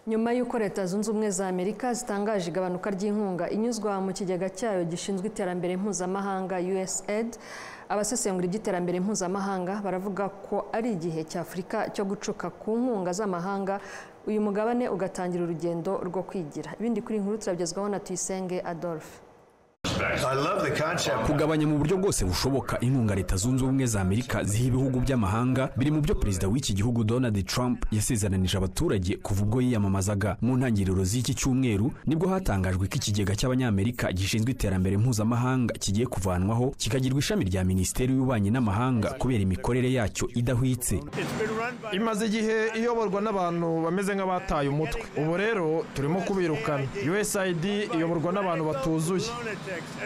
Nyuma y'uko Leta Zunze Ubumwe za Amerika zitangaje igabanuka ry'inkunga inyuzwa mu kigega cyayo gishinzwe iterambere mpuzamahanga USAID, abasesengura iby'iterambere mpuzamahanga baravuga ko ari igihe cya Afurika cyo gucuka ku nkunga z'amahanga, uyu mugabane ugatangira urugendo rwo kwigira. Ibindi kuri inkuru turabigezwaho na Tuyisenge Adolphe. Kugabanya mu buryo bwose bushoboka inkunga Leta Zunze Ubumwe za Amerika ziha ibihugu by'amahanga biri mu byo perezida w'iki gihugu Donald Trump yasezeranije abaturage kuva ubwo yiyamamazaga. Mu ntangiriro z'iki cyumweru nibwo hatangajwe ko ikigega cy'Abanyamerika gishinzwe iterambere mpuzamahanga kigiye kuvanwaho, kikagirwa ishami rya Minisiteri y'Ububanyi n'Amahanga kubera imikorere yacyo idahwitse. Imaze igihe iyoborwa n'abantu bameze nk'abataye umutwe. Ubu rero turimo kubirukana. USAID iyoborwa n'abantu batuzuye.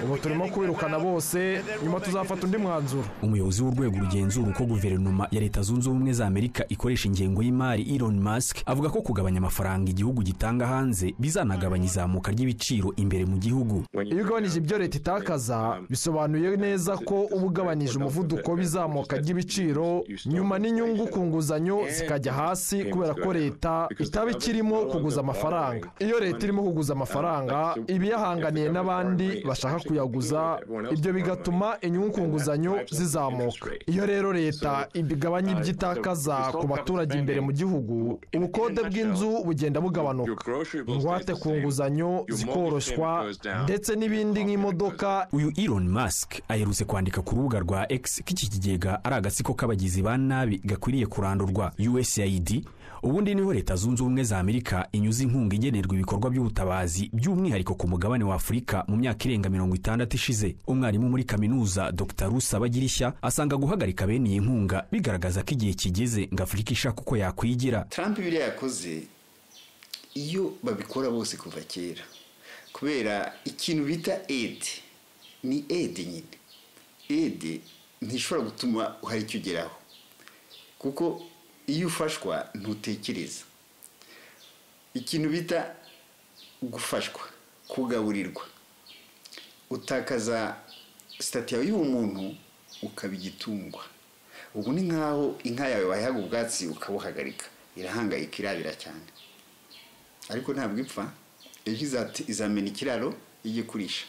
Ubu turimo kubirukana bose, nyuma tuzafata undi mwanzuro. Umuyobozi w'urwego rugenzura uko guverinoma ya Leta Zunze Ubumwe za Amerika ikoresha ingengo y'imari, Elon Musk, avuga ko kugabanya amafaranga igihugu gitanga hanze bizanagabanya izamuka ry'ibiciro imbere mu gihugu. Iyo ugabanije ibyo leta itakaza, bisobanuye neza ko uba ugabanije umuvuduko w'izamuka ry'ibiciro, nyuma n'inyungu ku nguzanyo zikajya hasi kubera ko leta itaba ikirimo kuguza amafaranga. Iyo leta irimo kuguza amafaranga, iba iyahanganiye n'abandi bashaka kuyaguza, ibyo bigatuma inyungu ku nguzanyo zizamuka. Iyo rero leta igabanya ibyo itakaza ku baturage imbere mu gihugu, ubukode bw'inzu bugenda bugabanuka, ingwate ku nguzanyo zikoroshywa, ndetse n'ibindi nk'imodoka. Uyu Elon Musk aherutse kwandika ku rubuga rwa X ko iki kigega ari agatsiko k'abagizi ba nabi gakwiriye kurandurwa. USAID ubundi niho Leta Zunze Ubumwe za Amerika inyuza inkunga igenerwa ibikorwa by'ubutabazi, by'umwihariko ku mugabane wa Afurika, mu myaka irenga 60 ishize. Umwarimu muri kaminuza Dr Rusa Bagirishya asanga guhagarika bene iyi nkunga bigaragaza ko igihe kigeze ngo Afurika ishaka uko yakwigira. Trump biriya yakoze, iyo babikora bose kuva kera, kubera ikintu bita aid ni aid nyine. Aid ntishobora gutuma hari icyo ugeraho, kuko iyo ufashwa ntutekereza. Ikintu bita gufashwa, kugaburirwa, utakaza statut yawe y'umuntu ukaba igitungwa. Ubu ni nkaho inka yawe wayihaga ubwatsi ukabuhagarika, irahangayika, irabira cyane, ariko ntabwo ipfa. Ejo izamena ikiraro ijye kurisha.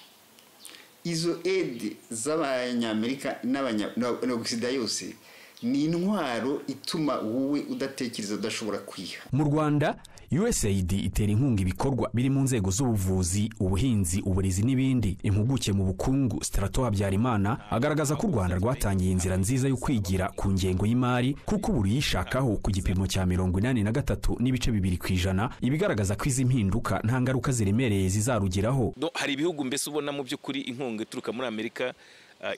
Izo aid z'Abanyamerika n'Occident yose ni intwaro ituma wowe udatekereza, udashobora kwiha. Mu Rwanda, USAID itera inkunga ibikorwa biri mu nzego z'ubuvuzi, ubuhinzi, uburezi n'ibindi. Impuguke mu bukungu Strato Habyarimana agaragaza ko u Rwanda rwatangiye inzira nziza yo kwigira ku ngengo y'imari, kuko ubu ruyishakaho ku gipimo cya 83.2%, ibigaragaza ko izi mpinduka nta ngaruka ziremereye zizarugeraho. Hari ibihugu mbese ubona mu by'ukuri inkunga ituruka muri Amerika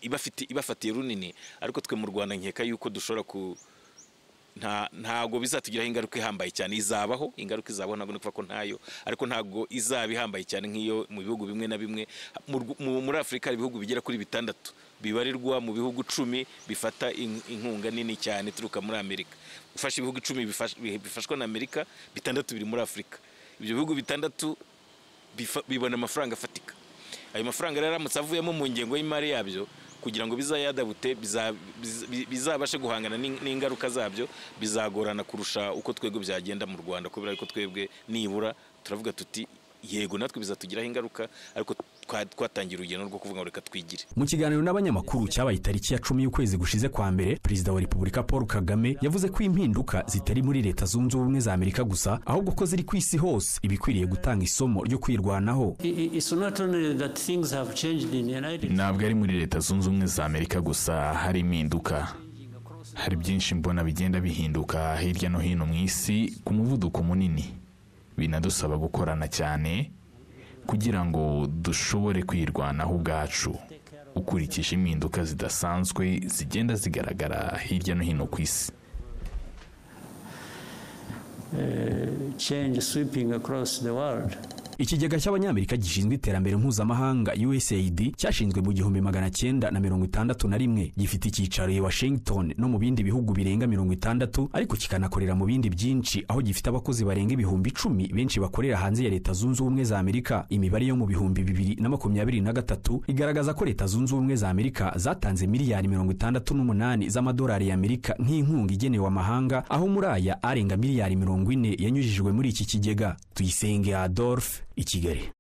ibafite ibafatiye runini, ariko twe mu Rwanda nkeka yuko dushobora ku ntago bizatugiraho ingaruka ihambaye cyane. Izabaho ingaruka, izabaho, ntabwo nukuvuga ko ntayo, ariko ntabwo izaba ihambaye cyane nk'iyo mu bihugu bimwe na bimwe. Muri Afurika hari ibihugu bigera kuri bitandatu bibarirwa mu bihugu 10 bifata inkunga nini cyane ituruka muri Amerika. Ufashe ibihugu 10 bifashwa na Amerika, bitandatu biri muri Afurika. Ibyo bihugu bitandatu bibona amafaranga afatika. Ayo mafaranga rero aramutse avuyemo mu ngengo y'imari yabyo, kugira ngo bizayadabute, bizabashe guhangana n'ingaruka zabyo, bizagorana kurusha uko twebwe byagenda mu Rwanda, kubera ko twebwe nibura turavuga tuti yego, natwe bizatugiraho ingaruka, ariko twatangira urugendo rwo kuvuga ngo reka twigire. Mu kiganiro n'abanyamakuru cyabaye itariki ya 10 y'ukwezi gushize kwa mbere, Perezida wa Repubulika Paul Kagame yavuze ko impinduka zitari muri Leta Zunze Ubumwe za Amerika gusa, ahubwo ko ziri ku isi hose, ibikwiriye gutanga isomo ryo kwirwanaho. Ntabwo ari muri Leta Zunze Ubumwe za Amerika gusa hari impinduka. Hari byinshi mbona bigenda bihinduka hirya no hino mu isi ku muvuduko munini, binadusaba gukorana cyane kugira ngo dushobore kwirwanaho ubwacu, ukurikije impinduka zidasanzwe zigenda zigaragara hirya no hino ku isi. Change sweeping across the world. Ikigega cy'Abanyamerika gishinzwe iterambere mpuzamahanga USAID cyashinzwe mu 1961, gifite icyicaro i Washington no mu bindi bihugu birenga 60, ariko kikanakorera mu bindi byinshi, aho gifite abakozi barenga 10,000, benshi bakorera hanze ya Leta Zunze Ubumwe za Amerika. Imibare yo mu 2023 igaragaza ko Leta Zunze Ubumwe za Amerika zatanze miliyari 68 z'amadolari y'Amerika nk'inkunga igenewe amahanga, aho muri aya arenga miliyari 40 yanyujijwe muri iki kigega. Tuyisenge Adolphe, i Kigali.